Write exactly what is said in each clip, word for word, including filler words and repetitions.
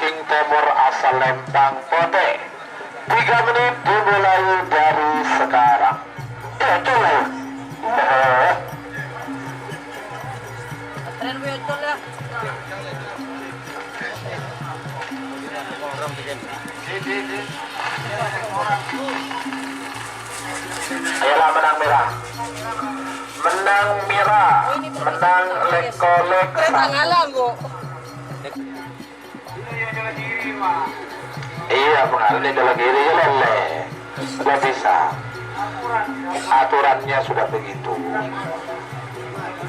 Tèmor asal Lèmpang Potè. Tiga menit dimulai dari sekarang. Eh, coba ya. Eh. Ayolah, menang mèra. Menang mèra. Menang lèk-kolèk. Kereta ngalang kok. Iyâ, pengalaman itu lagi iri ya, lele. Nggak bisa. Aturannya sudah begitu.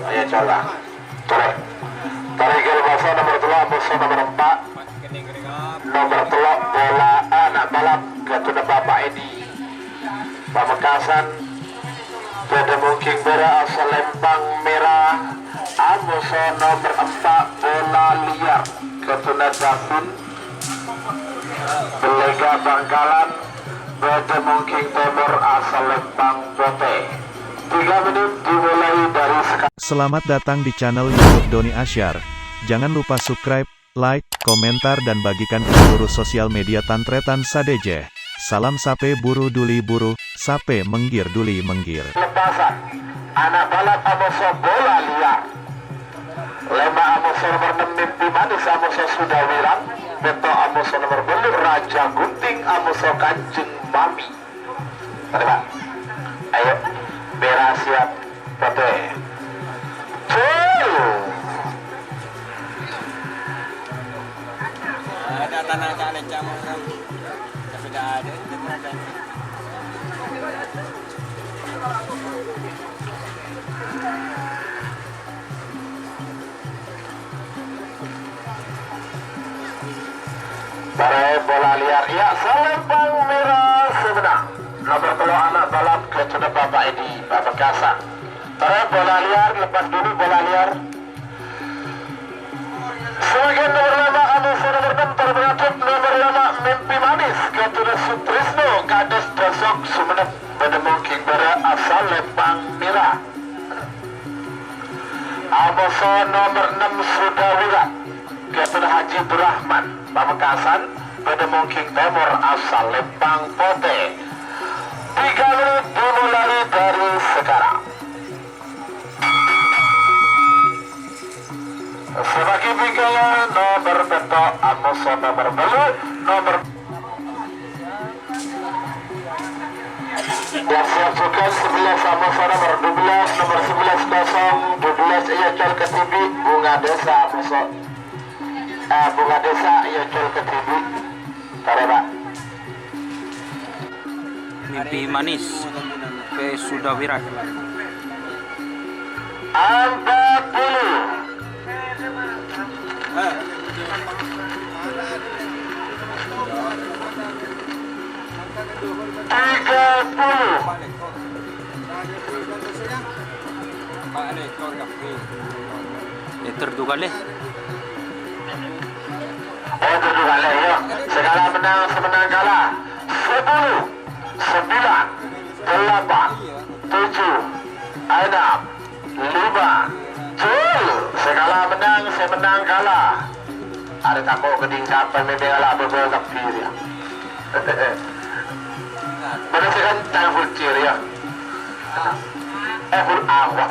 Ayo, coba. Tarik. Tarik ke basa nomor tello', basa nomor empa'. Nomor tello', bola anak balap, katonna Bapak Edi. Pamekasan, bâdâ mongking bârâ asal Lèmpang Mèra, amoso nomer empa' bola liar, katonna Davin, Belega Bangkalan, bâdâ mongking tèmor asal Lèmpang Potè. Tiga menit dimulai dari sekarang. Selamat datang di channel YouTube Doni Asyar. Jangan lupa subscribe, like, komentar, dan bagikan ke seluruh sosial media tan-tarètan sadhâjâ. Salam sapè buru duli buru, sapè mèngghir duli mèngghir. Lepasan. Anak balap amoso bola liar. Lèma' amoso nomer ennem Mimpi Manis amoso Sudawirang. Pètto' amoso nomer bâllu' Raja Gunting amoso Kanjeng Mami. Mari, Pak. Ayo. Mèra siap. Potè. Cul. Ada tanah tak ada campur. Tapi dah ada, itu pun ada. Tarik bola liar, ya, Salempang Mèra sè mennang. Nomer tello' anak balap, katonna Bapak Edi, Pamekasan. Tarik bola liar, lepas dulu bola liar. Sabagian nomer lèma', amoso nomer ennem, tarik bola, nomer lèma', Mimpi Manis, katonna Sutrisno, Kades Dasok, Sumenep. Bâdâ mongking bârâ asal Lèmpang Mèra. Amoso nomer ennem Sudawira, katonna Haji Durrahman, Pamekasan, bâdâ mongking tèmor asal Lèmpang Potè. Tiga menit dimulai dari sekarang. Sabagian bingkaya nomer pètto', amoso nomer bâllu', nomer Siap-siap jhughân sebelas amoso nomer dua belas, nomer sebelas kosong dua belas èocol kadhibi', Bunga Desa amoso. Eh, Bunga Desa èocol kadhibi'. Tarik, Pak. Mimpi Manis, P S Sudawira. Empat puluh. Tiga puluh. Eh, terduga leh. Eh, terduga leh, ya. Sè kala mennang, sè mennang kala. Sepuluh, sembilan, delapan, tujuh, enam, lima, cul, sè kala mennang, sè mennang kala. Arè tako' kèdhing sapè mèmè kala bâbâ kabbhi, ya. Bâdâ sè kencang full cheer, ya. Eh, full awak.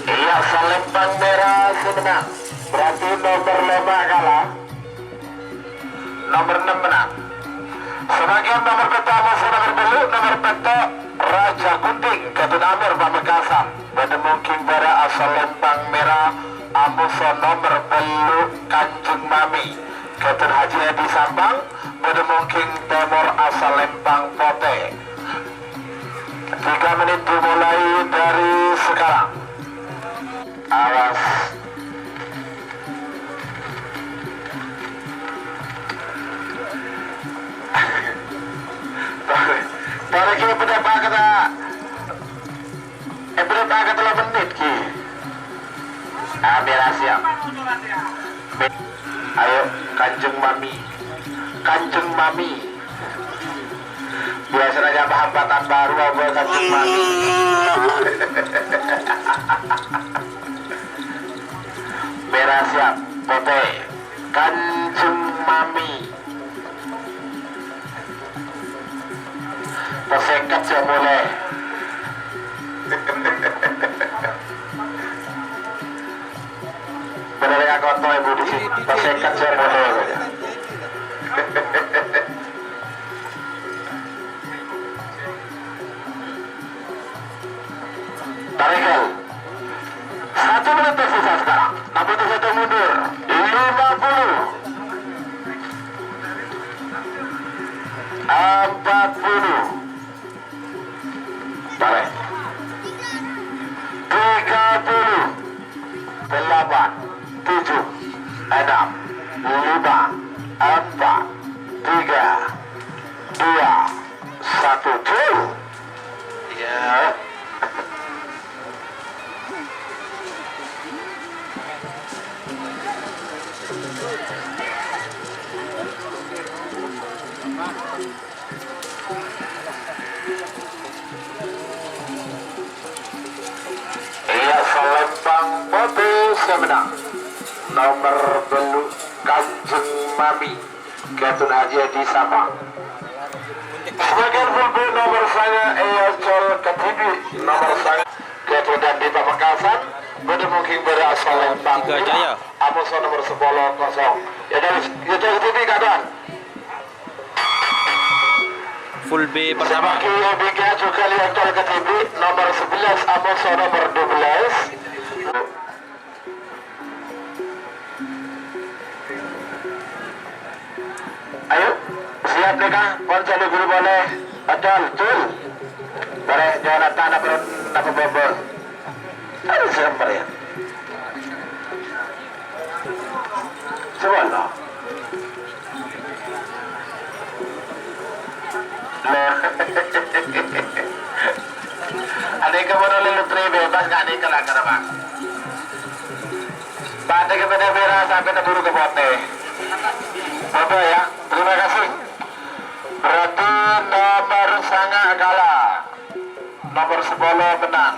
Iyâ, Salempang Mèra sè mennang. Berarti nomer lèma' kala. Nomer ennem mennang. Sabagian nomer pètto' amoso nomer bâllu', nomer pètto' Raja Gunting, Gatun Amir Pamekasan. Bâdâ mongking bârâ asal Lèmpang Mèra, amoso nomer bâllu' Kanjeng Mami, Gatun Haji Edi Sampang. Bâdâ mongking tèmor asal Lèmpang Potè. Tiga menit dimulai dari sekarang. Awas. Tarik, tarik, ya, bâdâ apa kata? Eh, bâdâ apa kata tello' menit, Ki? Ah, bella siap. Ayo, Kanjeng Mami. Kanjeng Mami. Biasanya nyapa hambatan baru apa Kanjeng Mami? Mulai. Bener ya, koto ibu di sini. Pas sekat saya mulai. Tarekan. Satu menit tersisa sekarang. Namun satu mundur. Lima puluh. Empat puluh. Tarik. Tiga puluh. Delapan. Tujuh. Enam. Lima. Empat. Tiga. Dua. Satu. Jauh. Ya. Iyâ, salempang potè sè mennang. Nomer tello', Kanjeng Mami. Ghâtona Haji Adi Sama. Sebagian full B nomer sanga, Iyâ, Col Kadibi. Nomer sanga. Ghâtona Dandi Pamekasan. Bâdâ mungkin bâdâ salempang. Tiga Jaya. Amoso nomer sepuluh kosong. Ya, Col, ya, Col Kadibi, kapan? Full B pertama. Juga lihat nomor sebelas, Amoso nomor dua belas. Ayo, siap nèka, pon sèlu guru boleh. Betul, betul. Boleh, Jonathan, apa, apa, apa. Aduh, siapa ya? Subhanallah. Loh. Anèka mon ollè lotre bebas, nggak anèka lah, kenapa? Pate ke putih merah sampai ke buru ke putih. Bapak ya, terima kasih. Berarti nomor sanga kalah. Nomor sepuluh menang.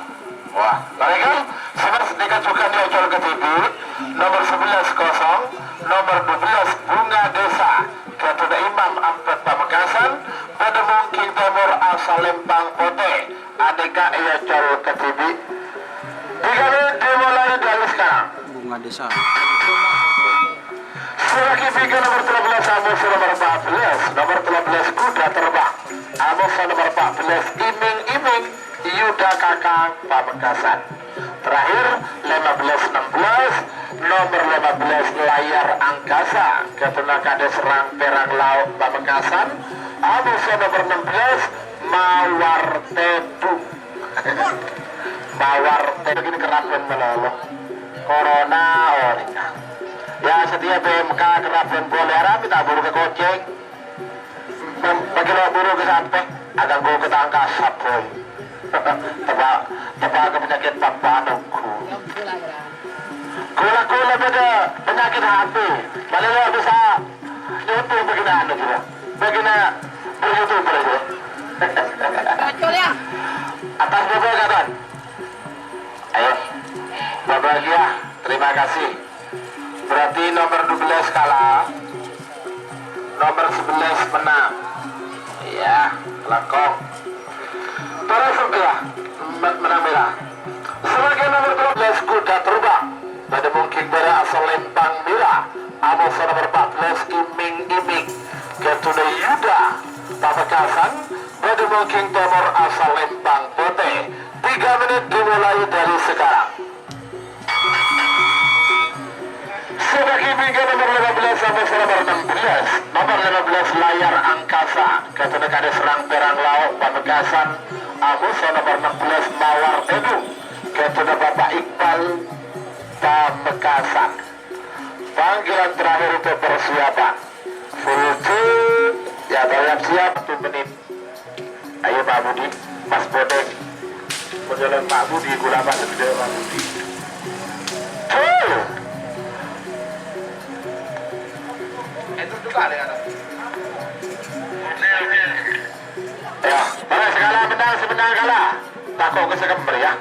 Wah, mereka sebelas nèka juga diocol ke T V. Nomor sebelas kosong, nomor dua belas Bunga Desa, Ghâtona Imam Ampet Pamekasan, bâdâ mungkin Timur asal Lempang Potè, anèka èocol ke T V. Tiga menit dimulai dari sekarang. Bunga Desa. Sè lagi pinggir nomor tiga belas, Amos nomor empat belas, nomor tiga belas Kuda Terbang, Amos nomor empat belas Iming-Iming, Yuda Kakang Pamekasan. Terakhir, lima belas enam belas, nomor lima belas Layar Angkasa, Ghâtona Kadè Serang Perang Lao Pamekasan, Amos nomor enam belas Mawar Tedung. Mawar Tedung ini kerap malolo. Corona orèng. Ya, setiap P M K kerap polè arami ta' buru ka Kocèng. Pagilo buru ka sampè', akan gua ketangka sapoy. Tebak, tebak ke penyakit papa nunggu. Gula-gula bâdâ penyakit hati. Mana lo bisa YouTube begini anu gitu. Begini YouTuber itu. Atas nama kapan? Ayo. Bapak Gia, terima kasih. Berarti nomor dua belas kalah. Nomor sebelas menang. Iya, langkong. Terus ya, me-, menang merah. Sebagai nomor dua belas Kuda Terbang, bâdâ mungkin bâdâ asal Lempang Merah. Amos nomor empat belas Iming-Iming. Ghâtona Yuda Pamekasan, bâdâ mungkin Timur asal Lempang Potè. Tiga menit dimulai dari sekarang. Sebagai bingkai nomor lima belas sampai nomor enam belas. Nomor lima belas Layar Angkasa, Ghâtona Kadè Serang Perang Lao Pamekasan, Amos nomor enam belas Mawar Tedung, Ghâtona Bapak Iqbal Pamekasan. Panggilan terakhir untuk persiapan. Full C, ya, siap-siap, satu menit. Ayo, Pak Budi, Mas Bodek. Mau jalan Pak Budi, gula Pak Gede, Pak Budi. Full. Itu juga ada. Ya, mana segala menang, semenang kalah. Tako' ka sè kemmer, ya.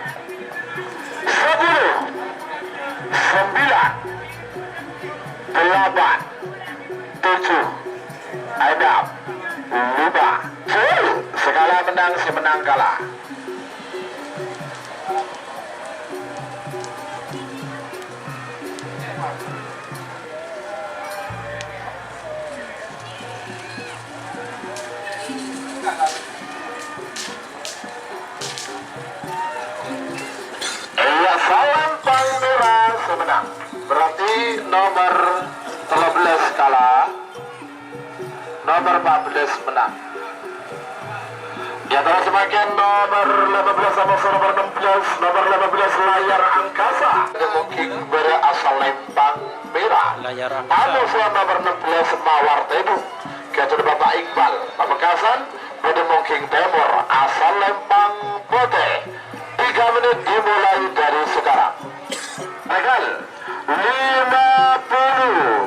Sepuluh, sembilan, delapan, tujuh, enam, lima. Full. Segala menang. Sè mennang kala. Iyâ, salempang mèra sè mennang. Berarti nomor tello bellâs kala. Nomor empat belas mennang. Ya, terros samangkèn nomor lèma bellâs amoso nomor ennem bellâs, nomor lèma bellâs Layar Angkasa. Mungkin bâdâ asalempang mèra. Layar Angkasa. Amoso nomor ennem bellâs Mawar Tèdung. Ghâdhuwâ Bapak Iqbal. Pamekasan, bâdâ mungkin tèmor asalempang potè. Tiga menit dimulai dari sekarang. Tanggal lima puluh.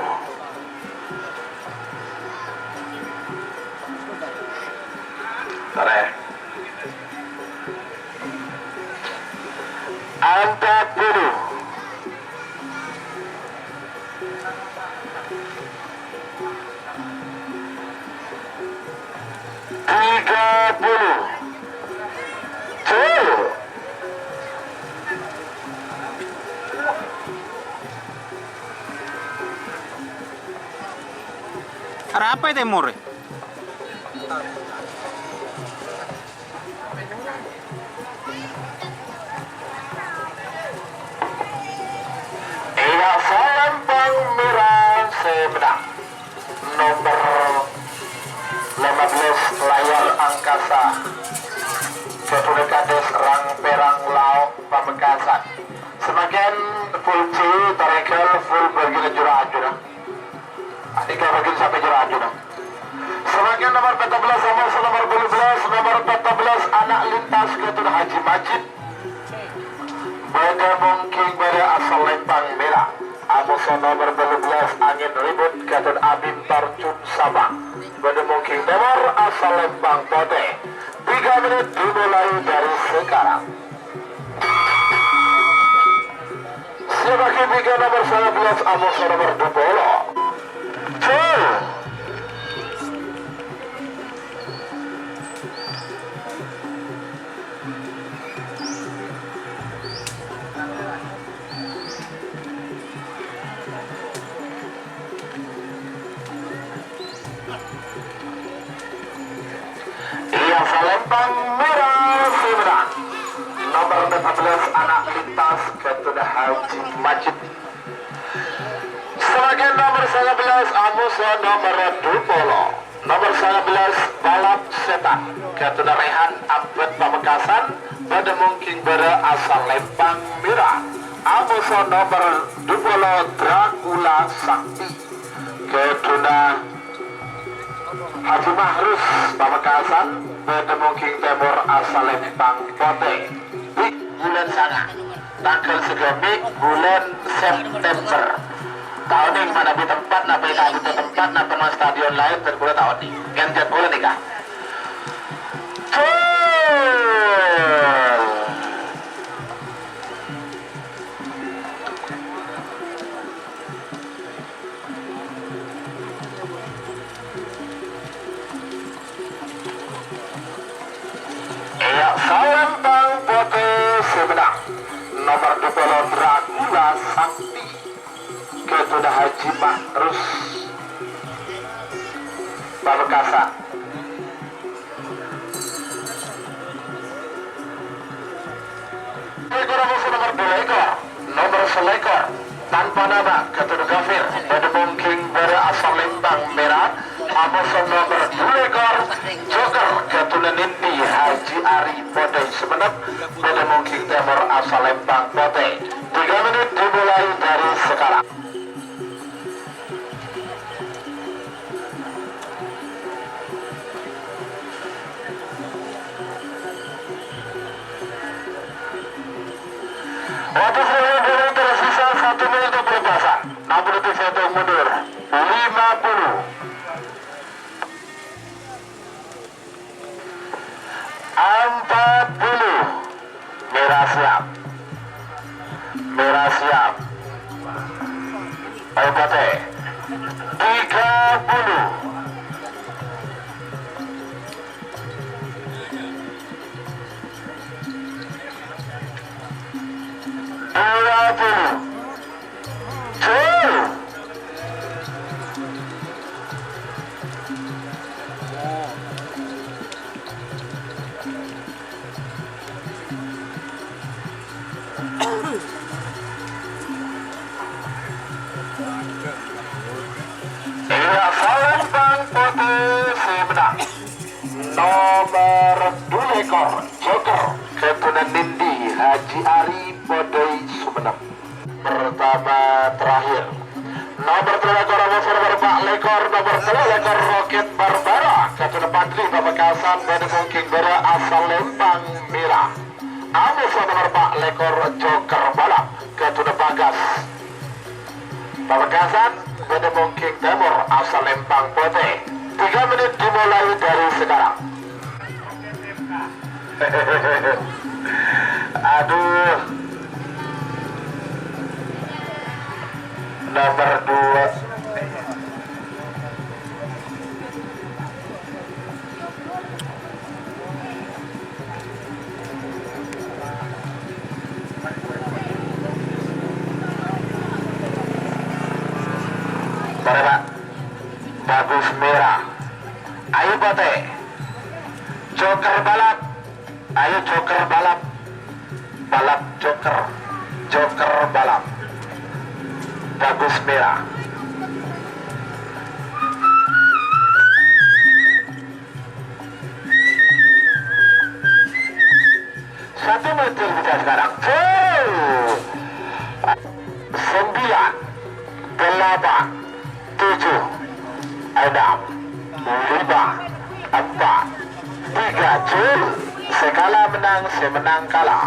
Tarik. Empat puluh. Tiga puluh. Tuh. Arapa è tèmor? Iyâ, salempang mèra sè mennang. Nomor lèma bellâs Layar Angkasa. Ghâdhuwâ Kadis Rang Pèrang Lao' Pamekasan. Samangkèn full C, taregal full bâgiyân juru-ajuna. Adika bâgiyân sampè' juru-ajuna. Samangkèn nomor pètto bellâs, nomor, nomor bâllu bellâs, nomor pètto bellâs, Ana' Lintas Ghâdhuwâ Haji Majid. Bâdâ mungkin bâdâ asalempang mèra. Amoso nomor bâllu bellâs Angin Ribut Ghâdhuwâ Abim Parjun Sabang. Bâdâ mungkin tèmor asalempang potè. Tiga menit dimulai dari sekarang. Siap, bâgi tiga nomor sanga bellâs, amoso nomor dua puluh. Cul. Iyâ, salempang mèra sè mennang. Nomor empat belas, Ana' Lintas, Ghâdhuwâ Haji Majid. Samangkèn nomor sanga bellâs, amoso nomor dua puluh. Nomor sanga bellâs, Balap Setan, Ghâdhuwâ Rehan Abad Pamekasan, bâdâ mungkin bâdâ asalempang mèra. Amoso nomor dua puluh, Dracula Sakti. Ghâdhuwâ Haji Mahrus Pamekasan, bâdâ mungkin tèmor asalempang potè. Di bulân sanga, tangghâl sagâmè' bulân September. Ta' onèng manabi tempat, napa è ka'dinto tempat, napa neng stadion laèn, bân kaulâ ta' onèng. Ghânjhâr kaulâ nèka. Gol! Iyâ, salempang potè sè mennang. Nomor dua puluh, Dracula Sakti. Ghâdhuwâ Haji Mahrus. Pamekasan. Nomor dua puluh, nomor dua puluh, nomor sèlèkor, tanpa nama, Ghâdhuwâ Ghafir, bâdâ mungkin bâdâ asalempang mèra, amoso nomor dua puluh, Joker, Ghâdhuwâ Nindi Haji Ari Podai Semenep, bâdâ mungkin tèmor asalempang potè. Tiga menit dimulai dari sekarang. Waktu sudah tersisa satu menit untuk pelepasan. Enam puluh tujuh untuk mundur. Lima puluh. Empat puluh. Mèra siap. Mèra siap. Obatè. Tiga puluh. Pamekasan bâdâ bungking bârâ' asal Lembang mèra. Amoso nomer pa' lèkor Joker Balap, ghâdhuwânna Bagas. Pamekasan bâdâ bungking tèmor asal Lembang potè. Tiga menit dimulai dari sekarang. Aduh. Nomor dua. Bagus mèra. Ayo, Potè. Joker Balap. Ayo, Joker Balap. Balap Joker. Joker Balap. Bagus mèra. Satu meter bisa sekarang. Full. Sembilan, delapan, tujuh, enam, lima, empat, tiga, jul. Sè kala menang, sè menang kala.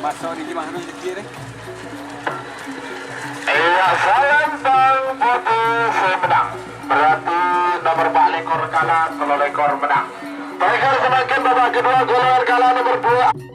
Maso' nèka mah anu dâgghi' rè. Iyâ, Salentong Potè sè menang. Berarti nomor empat lèkor kala, tello lèkor menang. Terakhir, semakin babak kedua, golongan kala nomor dua.